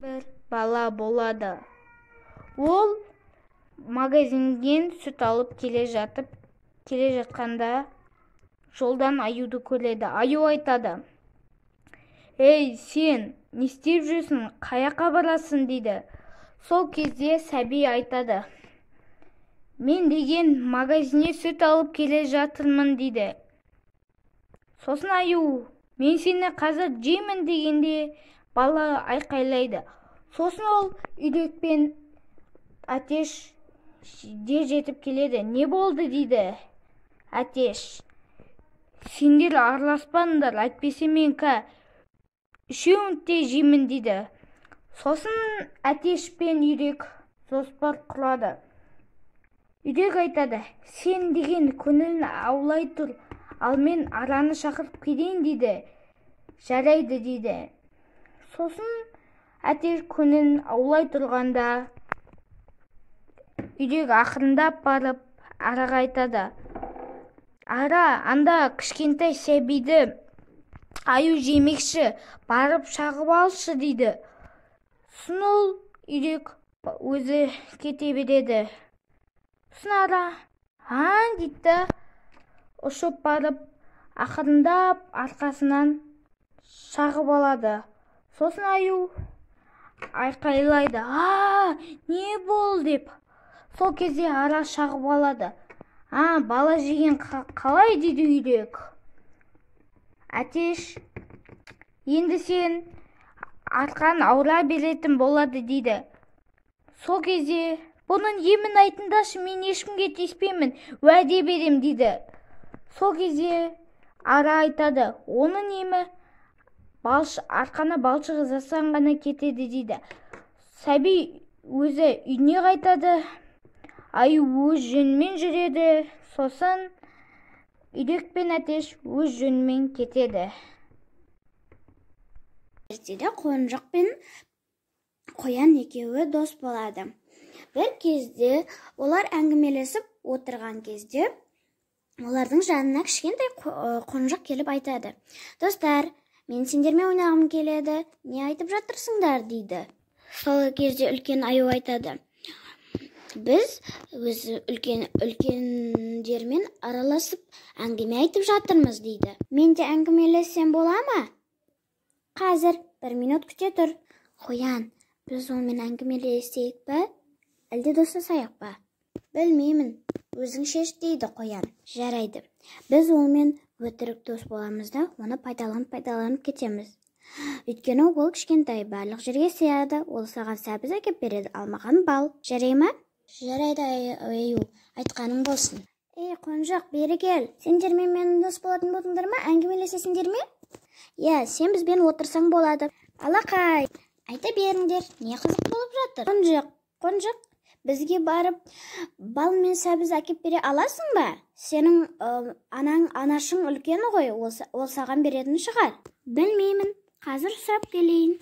Бір бала болады. Ол магазиннен сүт алып келе жатып, келе жатқанда жолдан аюды көреді. Аю айтады: «Ей, сен не істеп жүрсің, қаяққа барасың?» – дейді. Сол кезде сәби айтады: «Мен деген магазиннен сүт алып келе жатырмын», – дейді. Сосын аю: «Мен сені қазір жеймін», – дегенде бала айқайлайды. Сосын ол үйрек пен әтеш де жетіп келеді. «Не болды?» – дейді әтеш. «Сендер араласпаңдар, әйтпесе мен үшеуіңді де жеймін», – дейді. Сосын әтеш пен үйрек жоспар құрады. Үйрек айтады: «Сен деген көңілін аулай тұр, ал мен араны шақырып келейін», – дейді. «Жарайды», – дейді. Сосын әтеш көңілін аулай тұрғанда, үйрек ақырындап барып араға айтады: «Ара, анда кішкентай сәбиді аю жемекші, барып шағып алшы», – дейді. Сосын ол үйрек өзі кете береді. Сосын ара: «А?» – дейді да, ұшып барып, ақырындап арқасынан шағып алады. Сосын аю айқайлайды: «А, не болды?» – деп. Сол кезде ара шағып алады. «А, бала жеген қалай?» – дейді үйрек. Әтеш: «Енді сен арқан ауыра беретін болады», – дейді. Сол кезде: «Бұның емін айтыңдаршы, мен ешкімге тиіспеймін, уәде берем», – дейді. Сол кезде ара айтады: «Оның емі арқаны балшық жасасаң ғана кетеді», – дейді. Сәби өзі үйіне қайтады, аю өз жөнімен жүреді, сосын үйрек пен әтеш өз жөнімен кетеді. Ертеде қонжық пен қоян екеуі дос болады. Бір кезде олар әңгімелесіп отырған кезде, олардың жанына кішкентай қонжық келіп айтады: «Достар, мен сендермен ойнағым келеді, не айтып жатырсыңдар?» – дейді. Сол кезде үлкен аю айтады: «Біз өз үлкен үлкендермен араласып, әңгіме айтып жатырмыз», – дейді. «Мен де әңгімелессем бола ма?» «Қазір, бір минут күте тұр. Қоян, біз онымен әңгімелесейік па, әлде достасайық па?» «Білмеймін, өзің шеш», – дейді қоян. «Жарайды, біз онымен өтірік дос боламыз да, оны пайдаланып пайдаланып кетеміз. Өйткені ол кішкентай, барлық жерге сыяды. Ол саған сәбіз әкеп береді, ал маған бал. Жарай ма?» «Жарайды, аю, айтқаның болсын». Ей, қонжық, бері кел. Сендер менімен дос болатын болдыңдар ма? Әңгімелесесіңдер ме? Иә, сен бізбен отырсаң болады. Алақай, айта беріңдер, не қызық болып жатыр? Қонжық, қонжық, бізге барып бал мен сәбіз әкеп бере аласың ба? Сенің анаң, анашың үлкен ғой, ол саған беретін шығар. Білмеймін, қазір сұрап келейін.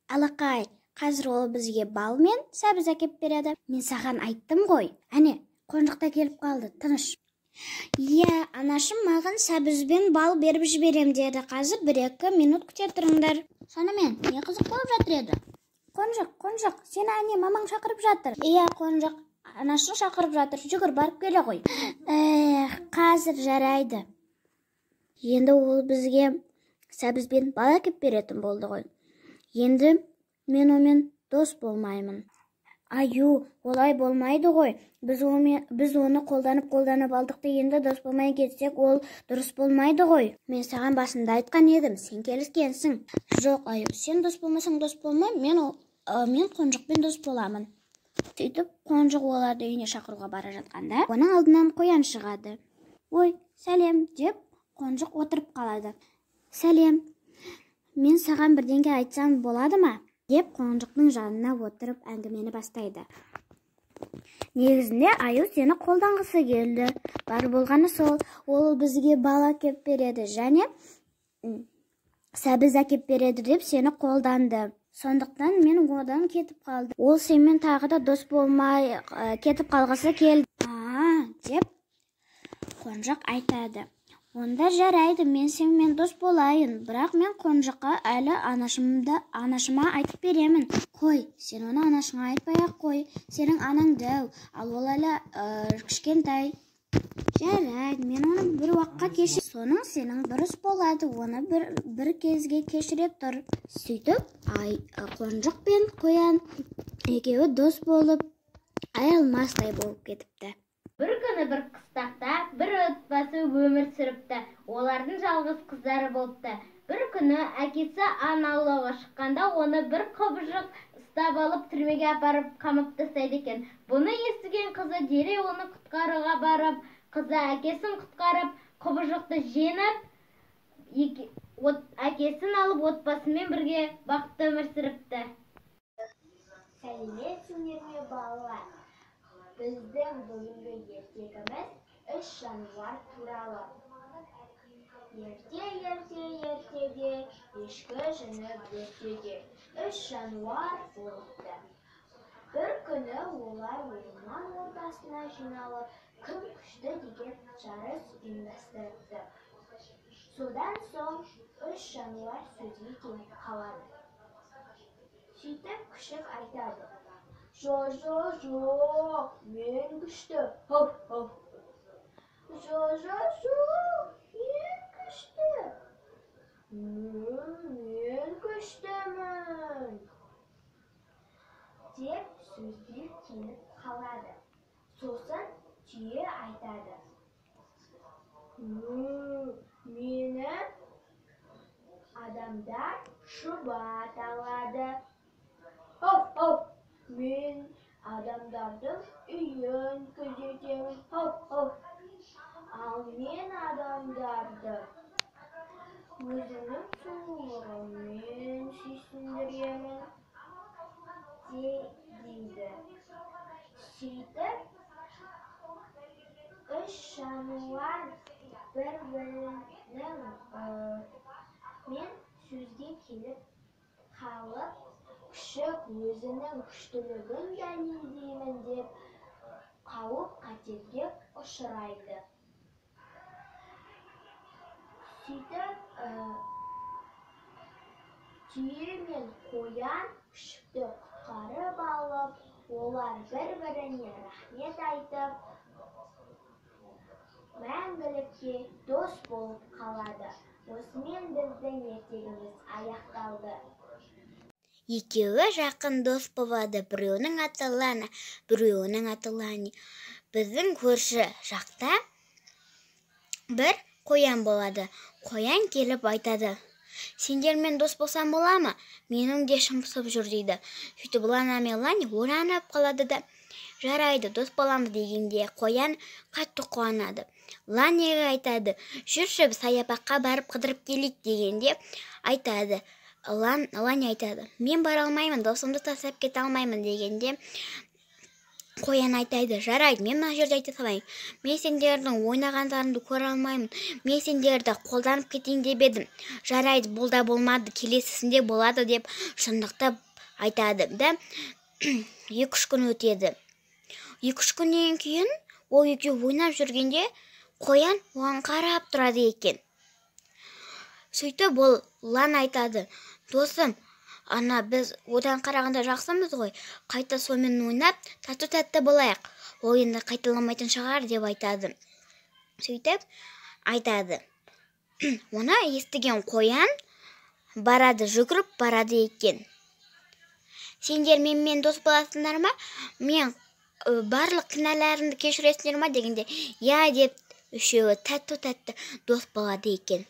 Алақай, қазір ол бізге бал мен сәбіз әкеп береді. Мен саған айттым ғой. Әне, қонжық та келіп қалды, тыныш. Иә, анашым маған сәбіз бен бал беріп жіберем деді. Қазір 1-2 минут күте тұрыңдар. Сонымен, не қызық болып жатыр еді? Қонжық, қонжық, сені әне мамаң шақырып жатыр. Иә, қонжық, анашың шақырып жатыр, жүгір, барып келе ғой. Эх, қазір, жарайды. Енді ол бізге сәбіз бен бал әкеп беретін болды ғой. Енді мен онымен дос болмаймын. Аю, олай болмайды ғой. Біз оны қолданып қолданып алдық та, енді дос болмай кетсек, ол дұрыс болмайды ғой. Мен саған басында айтқан едім, сен келіскенсің. Жоқ, аю, сен дос болмасаң, дос болма, мен қонжықпен дос боламын. Сөйтіп қонжық оларды үйіне шақыруға бара жатқанда, оның алдынан қоян шығады. «Ой, сәлем», – деп қонжық отырып қалады. «Сәлем, мен саған бірдеңе айтсам болады ма?» – деп қонжықтың жанына отырып әңгімені бастайды. Негізінде аю сені қолданғысы келді, бар болғаны сол. Ол бізге бал әкеп береді және сәбіз әкеп береді деп сені қолданды. Сондықтан мен одан кетіп қалдым. Ол сенімен тағы да дос болмай кетіп қалғысы келді. «А», – деп қонжық айтады. Онда жарайды, мен сенімен дос болайын, бірақ мен қонжыққа әлі анашыма айтып беремін. Қой, сен оны анашыңа айтпай-ақ қой. Сенің анаң дәу, ал ол әлі кішкентай. Жарайды, мен оны бір уақытқа кешір. Соның сенің дұрыс болады, оны бір кезге кешіре тұр. Сөйтіп, қонжық пен қоян екеуі дос болып, айырылмастай болып кетіпті. Бір күні бір қыстақта бір отбасы өмір сүріпті. Олардың жалғыз қыздары болыпты. Бір күні әкесі аң аулауға шыққанда оны бір құбыжық ұстап алып түрмеге апарып қамап тастайды екен. Бұны естіген қызы дереу оны құтқаруға барып, қызы әкесін құтқарып, құбыжықты жеңіп, әкесін алып отбасымен бірге бақытты өмір сүріпті. Сәлеметсіңдер ме, балалар? Біздің бүгінгі ертегіміз үш жануар туралы. Ерте-ерте-ертеде, ешкі жүні бөртеде үш жануар болыпты. Бір күні олар орман ортасына жиналып, кім күшті деген жарыс ұйымдастырыпты. Содан соң үш жануар сөзге келіп қалады. Сөйтіп күшік айтады: Жо-жо-жоқ, мен күшті, хоп-хоп. Жо-жо-жоқ, мен күшті. Мен күштімін, деп сөзге келіп қалады. Сосын түйе айтады: Мені адамдар шұбат алады. Хоп-хоп, мен адамдардың үйін күзетемін. Хоп-хоп. Ал мен адамдарды өзімнің сұлулығыммен сүйсіндіремін, дейді. Сөйтіп, үш жануар бір-бірімен сөзге келіп қалып, күшік өзінің күштілігін дәлелдеймін деп қауіп-қатерге ұшырайды. Сөйтіп, түйе мен қоян күшікті құтқарып алып, олар бір-біріне рахмет айтып, мәңгілікке дос болып қалады. Осымен біздің ертегіміз аяқталды. Екеуі жақын дос болады. Біреуінің аты Лана, біреуінің аты Лани. Біздің көрші жақта бір қоян болады. Қоян келіп айтады: Сендермен дос болсам бола ма? Менің де ішім пысып жүр, дейді. Сөйтіп Лана мен Лани ойланып қалады да, жарайды, дос боламыз дегенде қоян қатты қуанады. Ланиға айтады: Жүрші, саябаққа барып қыдырып келейік дегенде айтады. Лани айтады: Мен бара алмаймын, досымды тастап кете алмаймын дегенде қоян айтады: Жарайды, мен мына жерде айта салайын. Мен сендердің ойнағандарыңды көре алмаймын. Мен сендерді қолданып кетейін деп едім. Жарайды, бұл да болмады, келесісінде болады деп шындықтап айтады да, 2-3 күн өтеді. 2-3 күннен кейін ол екеуі ойнап жүргенде қоян оған қарап тұрады екен. Сөйтіп ол Лан айтады: Досым, ана біз одан қарағанда жақсымыз ғой, қайта сонымен ойнап тату-тәтті болайық. Ол енді қайталамайтын шығар деп айтады. Сөйтіп айтады. Оны естіген қоян барады, жүгіріп барады екен. Сендер менімен дос боласыңдар ма? Мен барлық кінәларымды кешіресіңдер ма дегенде, иә деп үшеуі тәтті-тәтті дос болады екен.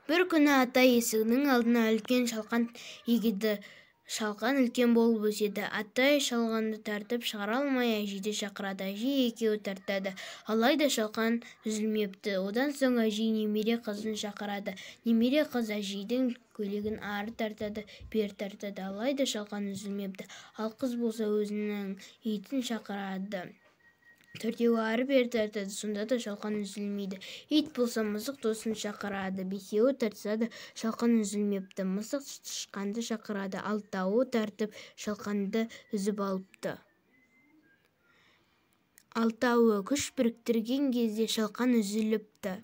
Бір күні ата есігінің алдына үлкен шалқан егеді. Шалқан үлкен болып өседі. Атай шалғанды тартып шығара алмай әжейді шақырады. Әжей екеуі тартады. Алайда шалқан үзілмепті. Одан соң әжей немере қызын шақырады. Немере қыз әжейдің көйлегін ары тартады, бері тартады. Алайда шалқан үзілмепті. Ал қыз болса өзінің итін шақырады. Төртеуі ары-бері тартады, сонда да шалқан үзілмейді. Ит болса мысық досын шақырады. Бесеуі тартса да шалқан үзілмепті. Мысық тышқанды шақырады. Алтауы тартып шалқанды үзіп алыпты. Алтауы күш біріктірген кезде шалқан үзіліпті.